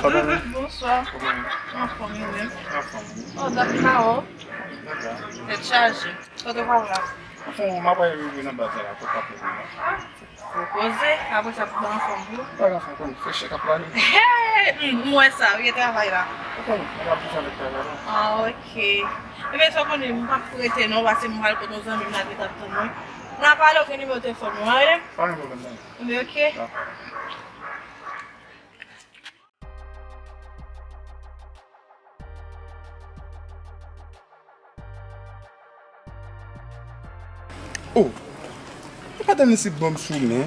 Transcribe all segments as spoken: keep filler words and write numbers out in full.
Bonswa. Anfòm, wi. Anfòm. Oh, dat Kawo. Tèt chaje. Kote w pral la? Anfen, m ap rive nan baz la, pou pa pèdi la. Ou poze, apre sa pou ban anfòm tou. Pa gen anfòm, konn frechè k ap plane. Hey! M wè sa, wi, e travay la. Ou konn, mwen ap boujan avèk travay la. Ah, ok. Ebyen, sa w konnen, m p ap rete non, paske m pral kote yon zanmi m la ki t ap tann mwen. N a pale, ou gen nimewo telefòn mwen, wi. Pa gen pwoblèm, non. Ebyen, ok. Dakò. Oh! E pa tande si bòm sou men.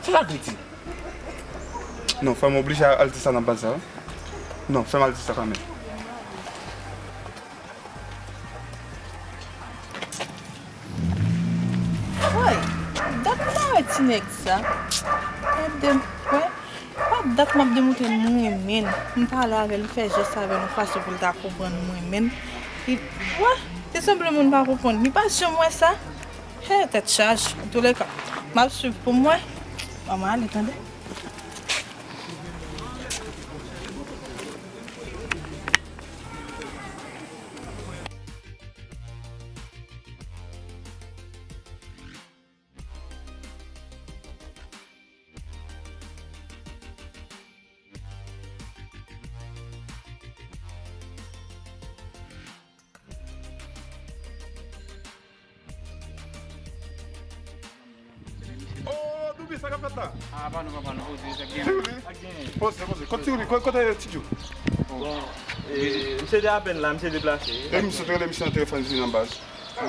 Sa sa vle di? Non, fò m oblije al di sa nan baz la, wi. Non, fè m al di sa kanmenm. Woy, dat m pa wè ti nèg sa. Gade m, wè. Pa dat m ap demontre l m renmen l. M pale avè l, m fè jès avè l yon fason pou l ta konprann m renmen l. Li, wè, te sanble moun pa konprann. Li pa janm wè sa. Hè, tèt chaje. Antouleka, m ap swiv pou m wè. Ban m ale, tande. Oh, Doubi, sa k ap fèt la? Ah, pa nou, papa, nou poze, sa k genyen? Ti Wouli? Sa k genyen? Poze, poze. Kote Ti Wouli? Ko-, kote Ti Djou? Bon, e, misye te apèn la, misye deplase. E misye te rele misye nan telefòn, li nan baz.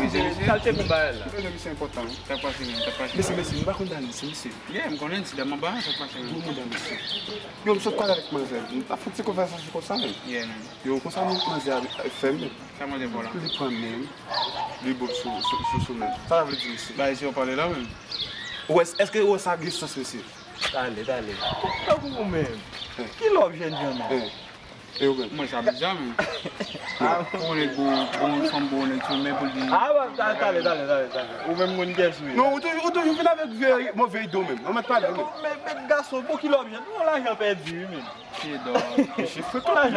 Misye, misye, sa l te pou bagay la. Rele misye enpòtan, wi. Sa k pase menm, sa k pase? Mesye, mesye, nou pa konn Dani, se misye. Yeah, m konnen, se dam anba, sa k pase menm? Gwo mouda, mesye. Yo, m sot pale avèk manzè. M t ap fè yon ti konvèsasyon konsa menm. Yeah, man. Yo, konsa manzè a fè m. Sa manzè fè w la? Li pran men m, li bo sou, sou, sou, sou men m. Sa sa vle di, mesye? Bagay sa w pale la menm? Ou wè, èske ou wè sa gen sans, mesye? Talè, talè. Tankou ou menm. Ki lòb jènjan menm? E ou menm? Mwen sa bizarre menm. Pou nèg bon, bon fanm bon nèg sou men pou l di. Ah, talè, talè, talè, talè. Ou menm moun kè sou. Non, ou toujou, ou toujou vin avèk vye move ide w menm. Ou mèt pale ou menm. Men, men gason, pou ki lòb jènjan? Non, lajan pèdi wi menm. Mesye frekan.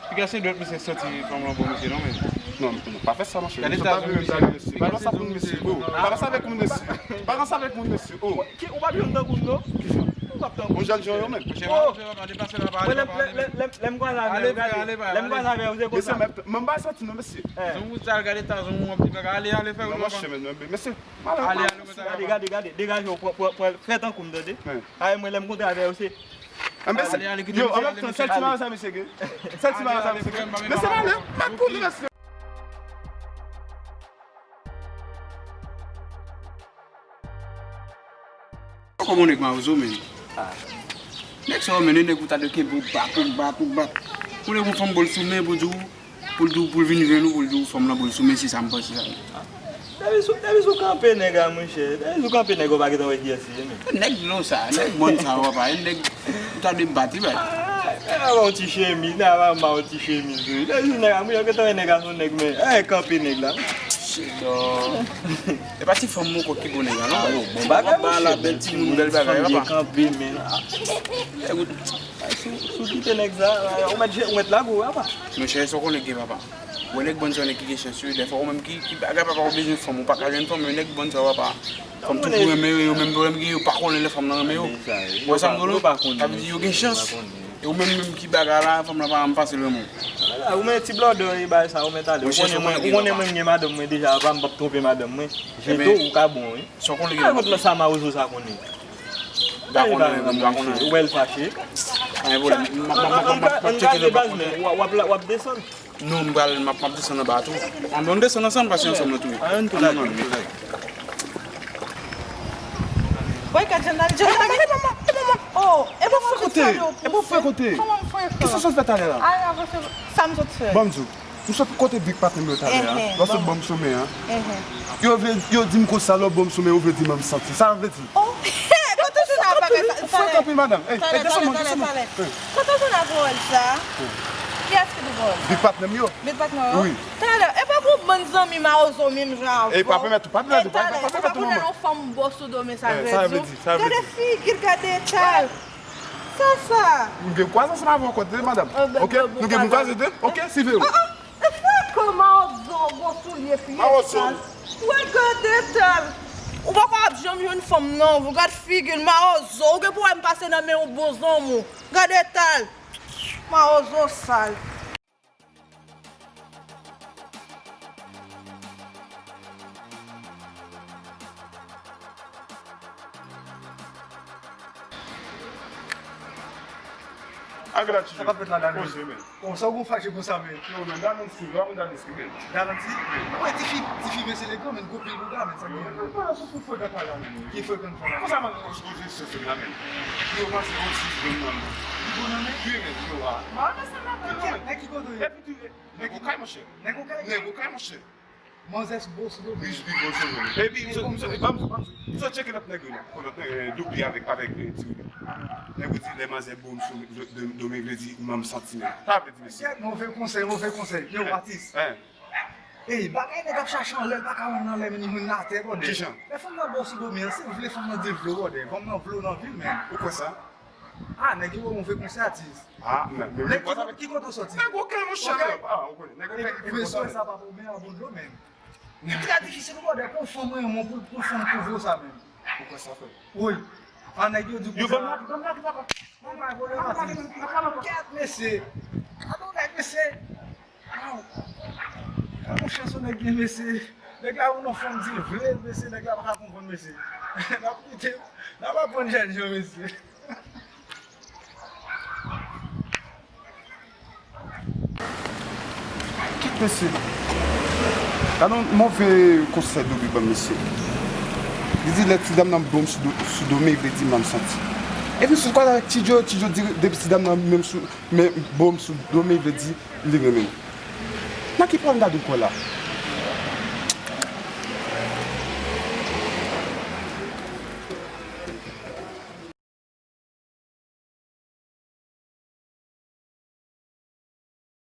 Piga se dwèt misye santi fanm lan bon mesye non men. Non, non, pa fè sa, monchè. Misye pa vle menm gade mesye. Pa fè sa pou mesye, bro. Pa fè sa avèk moun mesye. Pa fè sa avèk moun mesye. Oh. Ou pa t janm tankou m non. Ou p ap tankou m. Yon jèn jan yo menm. Monchè, pa deplase la, pa ale, pa ale. Lè m kwaze avè w, gade. Lè m kwaze avè w, se konsa. Mesye, men, men m pa santi non, mesye. Zong ou sal, gade ta zong ou ap di bagay. Ale, ale, fè ou. Non, monchè, men, men, mesye. Ale, ale, gade, gade, gade. Degaje w, pran, pran, pran, fè tankou m, tande. Ay, mwen, lè m kontre avè w, se Anben, ale, ale, kite yo, misye ale, mesye. Sèl ti bagay sa, mesye, gen. Sèl ti bagay sa, mesye, gen. Mesye, ale, pa kouri, mesye. Kòman nèg mawozo, men? Nèg sa yo, men, nèg ou ta dwe kenbe ou bat, ou bat, ou bat. Ou nèg ou fanm bòl sou men pou di w, Pou l di w, pou l vin jwenn ou, pou l di w fanm lan, pou l sou men, se sa m panse sa. Depi sou, depi sou kanpe nèg la, monchè. Depi sou kanpe nèg, ou pa gentan wè kiyès li ye, men. Nèg dlo sa, nèg mòn sa yo, papa. E nèg, ou ta dwe bat li, bay. Ah, nèg la ba w ti chemiz, nèg la ba w ti chemiz, wi. Depi sou nèg la, monchè, ou gentan wè nèg la, se yon nèg, men. Eh, kanpe nèg la. Chedò. E pa ti fanm mwen kwè ki bon nèg la, non? Ah, bon, bon bagay, monchè, bèl timoun, bèl bagay, papa. Kanpe, men. Sou, sou kite nèg sa, ou mèt, ou mèt lage w, papa. Monchè, sa w konnen gen, papa. Wè nèg bòn sa yo, nèg ki gen chans yo, dèfwa ou menm ki, ki bagay, papa, ou bezwen fanm, ou pa ka jwenn fanm, men nèg bòn sa yo, papa. Fanm toujou renmen yo, yo menm pwoblèm gen, yo pa konnen lè fanm nan renmen yo. Wè sa m di w la? Sa vle di yo gen chans. E ou menm, menm ki bagay la, fanm nan pa janm fasil renmen w. Ou men ti blòdè, e bagay sa, ou mèt ale. Ou konnen mwen, ou konnen mwen, m gen madanm mwen deja, papa, m p ap twonpe madanm mwen. Jete w, ou ka bon, wi. Sa w konnen gen. Kont sa mawozo sa konnen. M pa konnen, m pa konnen. Ou wè l fache. Anyen pwoblèm. M ap, m ap, m ap, m ap, m ap tcheke l, m pa konnen. W ap, w ap desann. Non, m pral, m ap, m ap desann anba tou. Ann, ann desann ansanm, paske ansanm nan tou. Ann tou la. Woy, gad Jandal, Jandal. Oh, e pa mwen kote. E pa mwen kote. Kòman m frekan? Kisa w sot fè talè la? Sa m sot fè. Ban m di w. M sot kote big patnè m yo talè a. Lè w sot ban m somen an. Yo vle, yo di m konsa, lè w ban m somen, yo vle di m an m santi. Sa vle di? Oh, kote w jwenn a bagay sa? Frekan anpil, madanm. Ey, ey, desann mwen, desann mwen. Kote w jwenn a pawòl sa? Kiyès ki di pawòl sa? Big patnè m yo. Big patnè yo? Wi. Talè, e pa gon bann zanmi mawozo menm jan avè w. E pa pèmèt ou, pa pèmèt ou, pa pèmèt ou, manman. Yon fanm bòs ou do men sa vle di w. Gade figi l, gade eta l. Sa sa? Nou gen kwaze ansanm avè w ankò, tande, madanm. Ok? Nou gen pou n kwaze, tande? Ok, siveye w. Ah, ah. E fè kòman mawozo, gwo soulye, pye sal. Ou gade eta l. Ou poko ap janm jwenn fanm, non. Ou gad figi l, mawozo. Ou gen pou wè m pase nan men yon bon zanmi w. Gade eta l. Mawozo sal. Sa k ap fèt la, Daniel? Poze, men. Bon, sa w gon fache konsa, men? Yo, men, Daniel, si, lwa, men, Daniel, si, men. Daniel, si? Wi. Wè, tifi, tifi, men, se legan, men, gwo pil bouda, men, sa k gen, men? Ki frekan sa la, men? Konsa, man, ou, ou, ou, se, se, se, la, men. Yo, pase, ou, si, se, men, nan, men. Li bon nan men? Wi, men, yo, a. Kèt, nèg ki kote w ye? Epi, tou, nèg Okay, monchè. Nèg Okay? Nèg Okay, monchè. Manzè sou gwo sou do. Wi, wi, gwo sou do. Epi, m sot, m sot, m sot, m sot tcheke lòt nèg yo, non. Lòt nèg, eh, Doupi avèk, avèk, eh, Ti Willy. Nèg yo di lè manzè bon sou do, do, do, men vle di manm santi, men. Sa vle di, mesye. Kèt, move konsèy, move konsèy. Yo, atis. Hein. Ey, bagay nèg ap chache anlè, l pa ka jwenn anlè, men li jwenn atè, bòdè. Kijan? Lè fanm nan bon sou do, men, si w vle fanm nan di l vle w, bòdè. Fanm nan vle w nan vi l, men. Ou kwè sa? Ah, nèg yo move konsèy, atis. Ah, men, men, men, ki kote w soti? Nèg Okay, monchè. Okay? Ah, ou konnen. Nèg Okay, men, men, sa pa pou men a bon dlo, men. Li trè difisil, bòdè, pou fanm renmen w, pou, pou fanm kouvri w sa, men. Ou kwè sa, frè? Wi. Ah, nèg yo di yo konsa. Ban m la, ban m la, papa. Ban m la, ban m la, papa. Kèt, mesye. Gade yon nèg, mesye. Waw. Gade yon chans yon nèg gen, mesye. Nèg la, yon fanm di l vle l, mesye, nèg la pa ka konprann, mesye. N ap kite, n ap aprann jèn jan, mesye. Kèt mesye. Gade yon move konsèy Doupi ban m, mesye. Li di lè ti dam nan bon sou do, sou do, men vle di manm santi. Epi sou kwa avèk Ti Djo, Ti Djo di depi ti dam nan menm sou, men bon sou do, men vle di li renmen m. Nan ki pwen m ta dwe kwè la?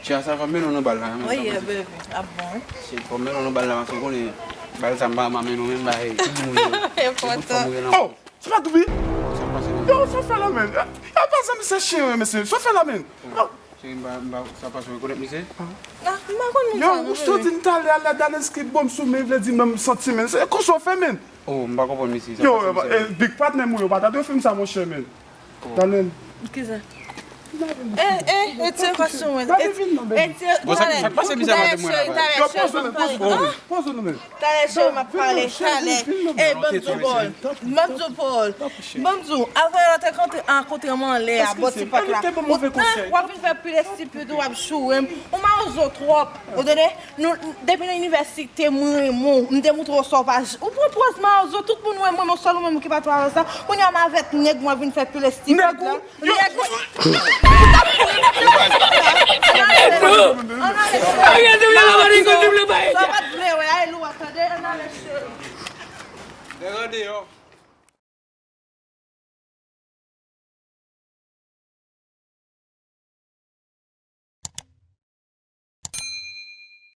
Tia, sa fè mennen w nan bal la, men. Wi, sa baby. Ap bon, wi. Se fò mennen w nan bal la, paske w konnen bal sa m pa, m pa mennen w menm, ba, hey, tout moun yo. Enpòtan. Tout fanm ou gen nan. Oh, se pa Doupi? Sa pase, men. Yo, sa fè la, men. Yo, pa zanmi, se chen, wi, mesye. Sa fè la, men. Oh. Cheri, m pa, m pa, sa pase, w rekonèt misye? Nan, m pa konn moun sa, non, bebe. Yo, ou sot di m talè a, la Dalenski bon sou men, vle di menm santi, men. Se konsa w fè, men. Oh, m pa konprann misye, sa pase, misye. Yo, eh, big patnè m ou yo, pa ta dwe fè m sa, monchè, men. Dalen. Kisa? Eh, eh, retire kòstim mwen. Dalen, vin non, baby. Bon, sa, sa k pase, misye, talè, cheri, talè, cheri, m ap pale. Poze nou, men. Talè, cheri, m ap pale, talè. Eh, ban m di w, Paul. Ban m di w, Paul. Ban m di w, apre lè w te kontre, rankontre m anlè a, bò ti pòt la. W ap vin fè pil estipid, w ap joure m. Ou mawozo twòp. Ou tande? Nou, depi nan inivèsite, mwen renmen w. M te montre w sa w pa j-, ou pran pòz mawozo, tout moun wè m, mwen sèl ou menm ki pa twò avè sa. Kounye a m avèk nèg mwen vin fè pil estipid la. Nèg ou? Nèg ou? Ann ale, cheri. Sa w pa t vle wè, ale lwa, tande? Ann ale, cheri. Nèg an deyò.